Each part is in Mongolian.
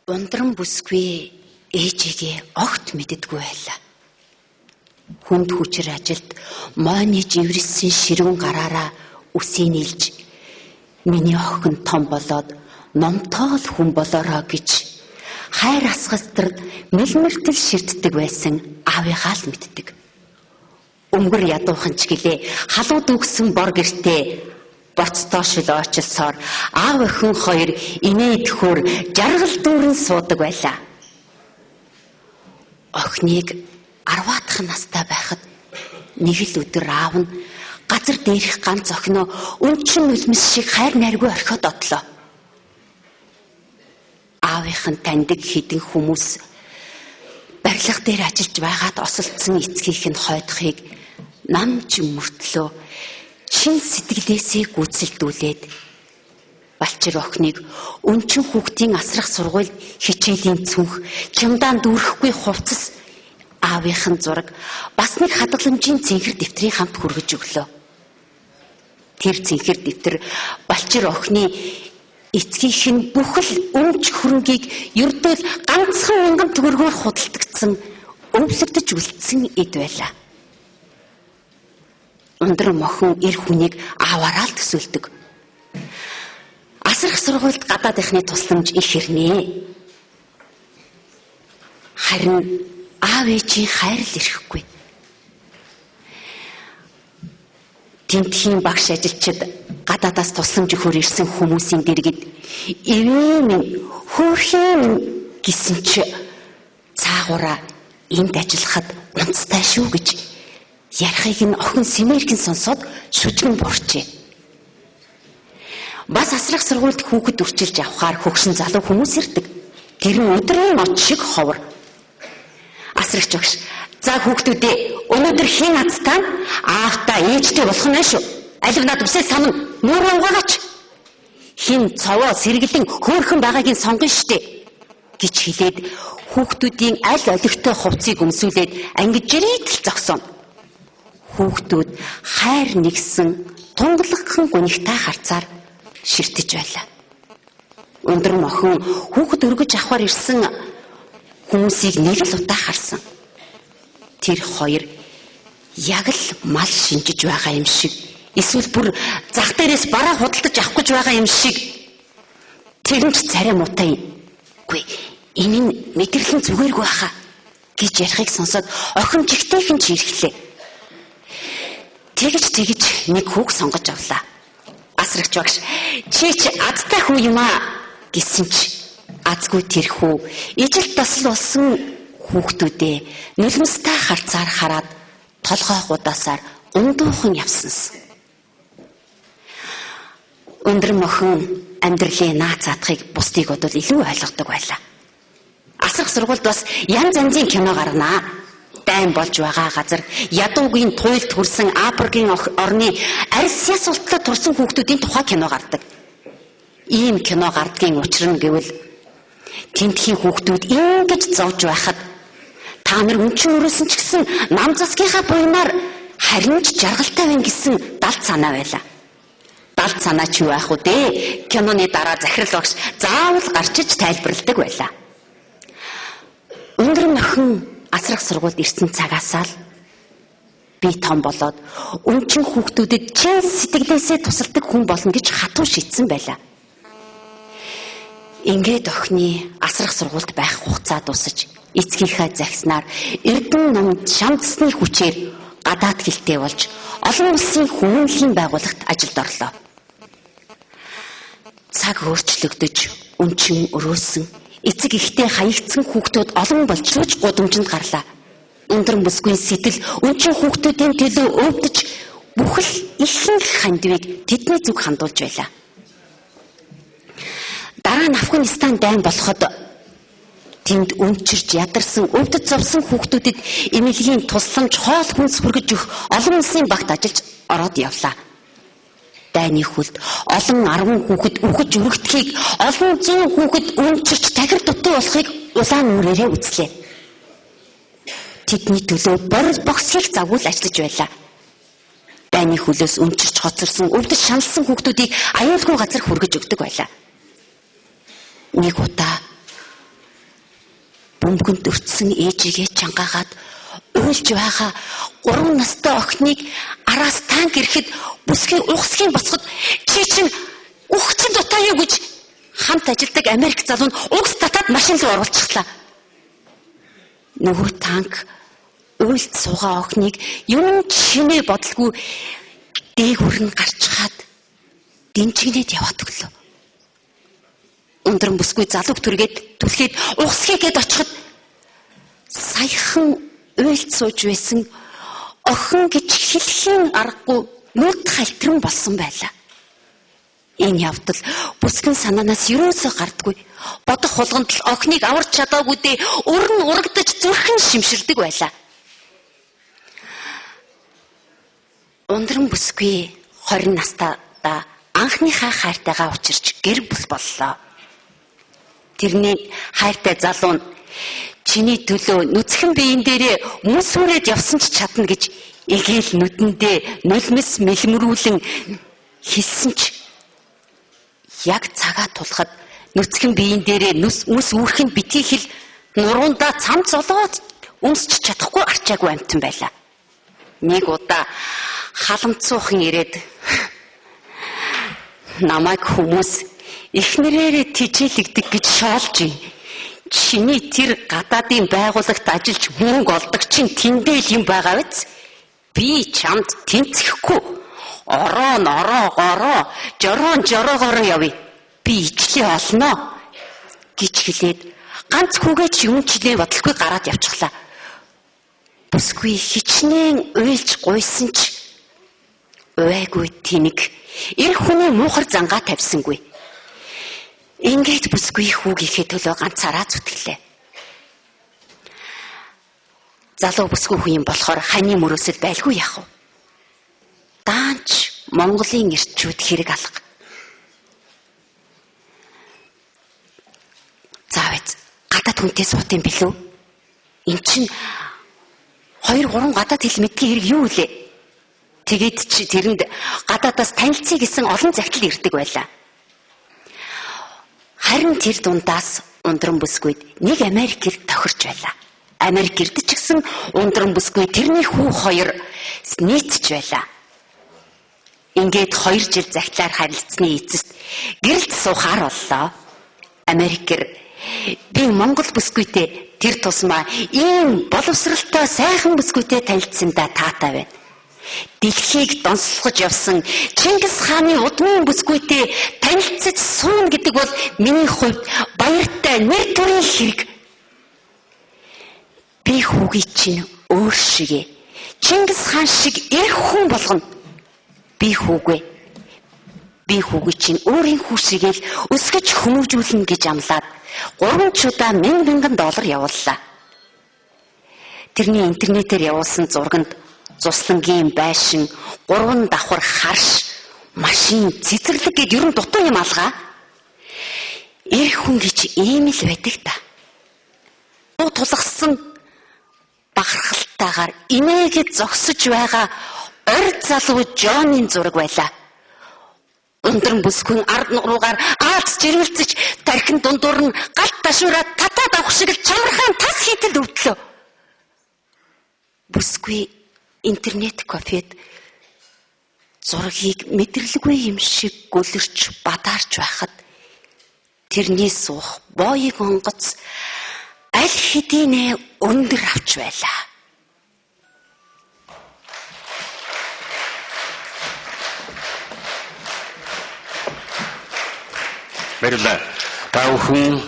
Ундран бүсгүй ээжигээ огт мэддэггүй байлаа. Хүнд хүчээр ажилд мойны живэрсэн ширүүн гараараа үсийг нийлж миний охин том болоод номтоол хүн болоорой гэж хайр асгастар мэлмэртэл ширтдэг байсан аавыгаа л мэддэг. Өмгөр ядуухан ч гэлээ халуу дүүгсэн бор гэртээ боцтоо шил ойчилсоор аав охин хоёр инээдхүүр жаргал дүүрэн суудаг байлаа. Охиныг 10-ах настай байхад нэг л өдөр аав нь газар дээрх ганц охиноо өнчин нулимс шиг хайр найргүй орхиод одлоо. Аавынх нь таньдаг хэдэн хүмүүс барилга дээр ажиллаж байгаад осолдсон эцгийнх нь хойдохыг намж мөртлөө чин сэтгэлээсээ гүйцэлдүүлээд балчир охиныг өнчин хүүхдийн асрах сургуульд хичээлийн цүнх чимдаан дүүрэхгүй хувцас аавынх нь зураг бас нэг хадгаламжийн цэнхэр дэвтрийн хамт хүргэж өглөө. Тэр цэнхэр дэвтэр балчир охины эцгийнх нь бүхэл өмч хөрөнгийг ердөөл ганцхан мянган төгрөгөөр худалдагдсан өвлөгдөж үлдсэн эд байлаа. Ундран охин эр хүнийг ааваараа л төсөөлдөг. Асрах сургуульд гадаадынхны тусламж их ирнэ. Харин аав ээжийн хайр л ирэхгүй. Тентхийн багш ажилчид гадаадаас тусламж өгөхөөр ирсэн хүмүүсийн дэргэд ивээ минь хөөрхий минь гэсэн чи цаагаараа энд ажиллахад унцтай шүү гэж ярихыг нь охин сэмэрхэн сонсоод шүжгэн буурчээ. Бас асрах сургуульд хүүхэд үрчилж авахаар хөгшин залуу хүмүүс ирдэг. Тэр нь өдрийн мод шиг ховор. Асрагч багш, за хүүхдүүдээ өнөөдөр хэн азтай аавтай ээжтэй болох нь шүү. Алив над үсээ самна нүүрээ угаагаач. Хэн цовоо сэргэлэн хөөрхөн байгааг нь сонгоно штэ гэж хэлээд хүүхдүүдийн аль олигтой хувцсыг өмсүүлээд ангид жирийтэл зогсооно. Хүүхдүүд хайр нэгсэн тунгалгхан гунигтай харцаар ширтэж байлаа. Ундран охин хүүхэд өргөж авахар ирсэн хүмүүсийг нэг л удаа харсан. Тэр хоёр яг л мал шинжиж байгаа юм шиг эсвэл бүр зах дээрээс бараа худалдаж авах гэж байгаа юм шиг. Тэр нь ч царай муутай юм. Үгүй энэ нь мэдэрлэн зүгээргүй байхаа гэж ярихыг сонсоод охин жигтэйхэн ч ирэхлээ. Тэгж тэгж нэг хүүг сонгож авлаа. Асрагч багш чи ч азтай хүү юм аа гэсэн чи азгүй тэр хүү ижил тасал болсон хүүхдүүдээ нулимстай харцаар хараад толгой гудаасаар ундуухан явсанс. Өндрөн охин амьдралын наа цаатахыг бусдыг бодвол илүү ойлгодог байлаа. Асрах сургуульд бас янз янзын кино гарнаа. Дайн болж байгаа газар ядуугийн туйлд хүрсэн Апргийн орны арьс яс ултлаа турсан хүүхдүүдийн тухай кино гардаг. Ийм кино гардгийн учир нь гэвэл тентхийн хүүхдүүд ингэж зовж байхад та нар өнчин өрөөсөн ч гэсэн нам засгийнхаа буйнаар харин ч жаргалтай байна гэсэн далд санаа байлаа. Далд санаа чи юу байх вэ дээ? Киноны дараа захирал багш заавал гарчиж тайлбарладаг байлаа. Өндрөн охин асрах сургуульд ирсэн цагаасаа л би том болоод өнчин хүүхдүүдэд чин сэтгэлээсээ тусалдаг хүн болно гэж хатуу шийдсэн байлаа. Ингээд охины асрах сургуульд байх хугацаа дуусаж эцгийнхээ захиснаар Эрдэнэ номд шамдсны хүчээр гадаад хилтэй болж олон улсын хүмүүнлэгийн байгууллагт ажилд орлоо. Цаг өөрчлөгдөж өнчин өрөөсөн эцэг ихтэй хаягдсан хүүхдүүд олон болж сууж гудамжинд гарлаа. Ундран бүсгүй сэтэл өнчин хүүхдүүдийн төлөө өвдөж бүхэл ихэнх хандивыг тэдний зүг хандуулж байлаа. Дараа нь Афганистан дайн болоход тэнд өнчирч ядарсан өвдөж зовсон хүүхдүүдэд эмнэлгийн тусламж хоол хүнс хүргэж өгөх олон улсын багт ажиллаж ороод явлаа. Дайны хүлд олон 10 хүүхэд үхэж өргөдөхийг олон зуун хүүхэд өнчирч тахир дутуу болохыг улаан нүрээрээ үзлээ. Тэдний төлөө борил богсхийг завгүй ажиллаж байлаа. Дайны хүлээс өнчирч хоцорсон өвдөж шаналсан хүүхдүүдийг аюулгүй газар хүргэж өгдөг байлаа. Нэг удаа Бөмбөгөнд өртсөн ээжигээ чангаагаад уйлж байгаа 3 настай охиныг араас танк ирэхэд бүсгүй угсгийн босгод чи чин үхчин дутаа юу гэж хамт ажилдаг Америк залуу нь угс татаад машин руу оруулчихлаа. Нөгөө танк уйлд суугаа охиныг юм чимээ бодолгүй дээгүр нь гарчхаад дэмжигнээд яваад өглөө. Ундран бүсгүй залууг түргээд түлхээд угсхий гээд очиход саяхан уйлд сууж байсан охин гэж хэлхийн аргагүй нүд халтран болсон байлаа. Энэ явдал бүсгэн санаанаас ерөөсөө гардаггүй. Бодох болгонд л охиныг аварч чадаагүй дээ өрн урагдаж зүрхэн шимширдэг байлаа. Ундран бүсгүй 20 настай анхныхаа хайртайгаа учирч гэр бүл боллоо. Тэрний хайртай залуу нь чиний төлөө нүцгэн биеийн дээрээ мөс хүрээд явсан ч чадна гэж эгээл нүдэндээ нулимс мэлмөрүүлэн хэлсэн ч яг цагаа тулахад нүцгэн биеийн дээрээ мөс үүрэх нь битгий хэл нуруундаа цам золгоод өмсч чадахгүй арчаагүй амтан байлаа. Нэг удаа халамцуухан ирээд намайг хүмүүс эхнэрээрээ тижээлэгдэг гэж шоолж байна. Чиний тэр гадаадын байгууллагт ажиллаж мөнгө олдог чинь тэндээ л юм байгаа биз? Би чамд тэнцэхгүй. Ороо нь ороогоороо, жороо нь жороогоороо явъя. Би ижлээ олноо гэж хэлээд ганц хүүгээ ч юм чилээ бодлохгүй гараад явчихлаа. Бүсгүй хичнээн уйлж гуйсан ч уйгүй тэнэг эр хүний муухар зангаа тавьсангүй. Ингээд бүсгүй хүүгийнхээ төлөө ганцаараа зүтгэлээ. Залуу бүсгүй хүн юм болохоор ханы мөрөөсөл байлгүй яах вэ? Даанч Монголын эрчүүд хэрэг алга. Заавэц гадаад хүнтэй суут юм билүү? Эн чин 2 3 гадаад хэл мэдгийн хэрэг юу вэ? Тэгээд чи тэрэнд гадаадаас танилцъя гэсэн олон захидал ирдэг байлаа. Харин тэр дундаас ундран бүсгүйд нэг Америк гэр тохирч байлаа. Америк гэрд ч гэсэн ундран бүсгүй тэрний хүү хоёр нийцж байлаа. Ингээд 2 жил захидлаар харилцсны эцэст гэрэлт суухаар боллоо. Америк гэр би Монгол бүсгүйтэй тэр тусмаа ийм боловсралтай сайхан бүсгүйтэй танилцсандаа таатай байна. Дэлхийг донсолгож явсан Чингис хааны удмын бүсгүйтэй танилцаж суuna гэдэг бол миний хувьд баяртай нэр төрийн хэрэг. Би хүүгийг чинь өөр шигэ Чингис хаан шиг эрх хүн болгоно. Би хүүгээ. Би хүүгийг чинь өөрийн хүү шигээл өсгөж хүмүүжүүлнэ гэж амлаад 3 чудаа 1000 доллар явууллаа. Тэрний интернетээр явуулсан зурганд зуслангийн байшин, 3 давхар харш, машин, цэцэрлэг гэд ер нь дутуу юм алгаа. Эр хүн гэж ийм л байдаг та. Тулгасан бахархалтайгаар инээгээд зогсож байгаа орь залуу Джонийн зураг байлаа. Ундран бүсгүн ард нуруугаар аалз жиргэлцэж тархин дундуур нь галт ташуураа татаад авах шиг л чамархан тас хийтэл өвдлөө. Бүсгүй интернет кафед зургийг мэдрэлгүй юм шиг гөлөрч бадаарч байхад тэрний суух боёг онгоц аль хэдийнэ өндөр авч байлаа. Баярлалаа. Та бүхэн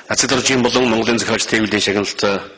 Нацдоржийн болон Монголын зохиолч Тэвлийн шагналт